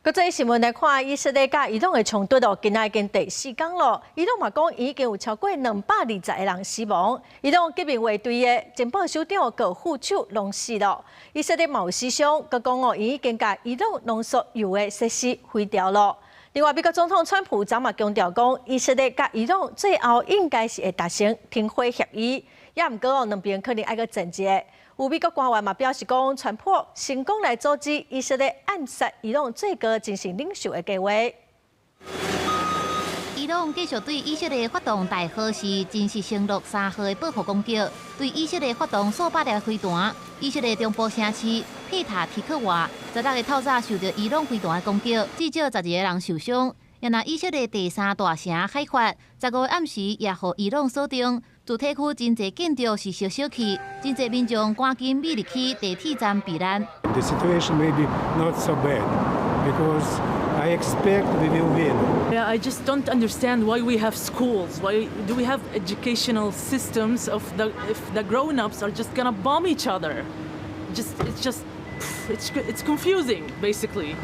國際新聞來看，以色列佮伊朗的衝突哦，今仔已經第四工囉。伊朗嘛講已經有超過220個人死亡。伊朗革命衛隊的情報首長佮副手攏死囉。以色列嘛有死傷，閣講哦，已經共伊朗濃縮鈾的設施毀掉囉。另外，美國總統川普昨嘛強調講，以色列佮伊朗最後應該是會達成停火協議，也毋過哦，兩邊可能愛閣戰一下。有美國官員嘛表示講，川普成功來阻止以色列暗殺伊朗最高精神領袖的計劃。伊朗繼續對以色列發動代號是真實承諾三號的報復攻擊，對以色列發動數百粒飛彈。以色列中部城市佩塔提克瓦16個透早受到伊朗飛彈的攻擊，至少12個人受傷。也若以色列第三大城海法，15個暗時也予伊朗鎖定。住宅區真濟建築是燒燒去，真濟民眾趕緊避入去地鐵站避難。 The situation may be not so bad because I expect we will win. Yeah, I just don't understand why we have schools. Why do we have educational systems of the if the grown-ups are just gonna bomb each other? Just it's just it's it's confusing, basically.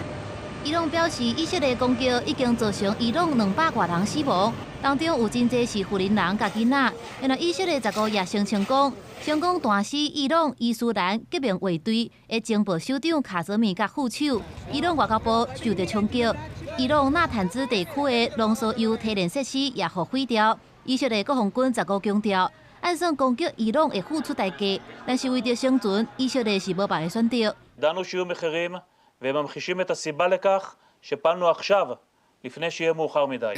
伊朗表示，以色列攻擊已經造成伊朗200外人死亡，當中有真濟是婦人佮囡仔。然後以色列15也聲稱講，成功彈死伊朗伊斯蘭革命衛隊的情報首長卡澤米佮副手。伊朗外交部受到衝擊，伊朗納坦茲地區的濃縮鈾提煉設施也予毀掉。以色列國防軍十五強調，按算攻擊伊朗會付出代價，但是為著生存，以色列是無別个選擇。 והם ממחישים את הסיבה לכך שפעלנו עכשיו, לפני שיהיה מאוחר מדי.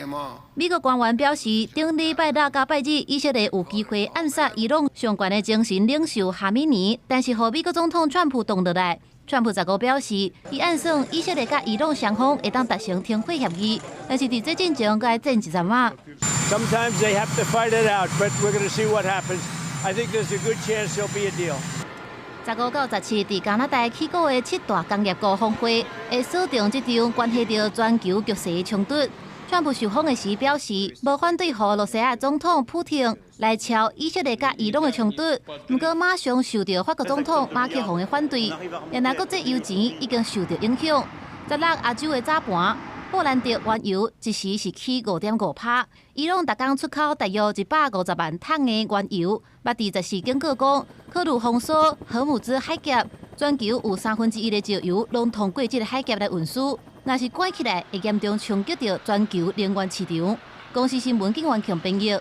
美國官員表示，頂禮拜六佮拜日，以色列有機會暗殺伊朗上懸的精神領袖哈米尼，但是予美國總統川普擋落來。川普十五表示，伊按算以色列佮伊朗雙方會當達成停火協議，但是佇這進前閣愛戰一陣仔。 Sometimes they have to fight it out, but we're going to see what happens. I think there's a good chance there'll be a deal. 15到17，佇加拿大起鼓的七大工業國峰會，會鎖定這場關係著全球局勢的衝突。川普受訪的時表示，無反對予羅西亞總統普廷來敲以色列佮伊朗的衝突，毋過馬上受到法國總統馬克宏的反對。然而國際油錢已經受到影響。十六亞洲的早盤，布蘭德原油一時是起5.5趴。伊朗逐工出口大約150萬桶的原油，捌佇14警告講，考慮封鎖荷姆茲海峽，全球有1/3的石油攏通過這个海峽來運輸，若是關起來，會嚴重衝擊著全球能源市場。公視新聞警員強編譯。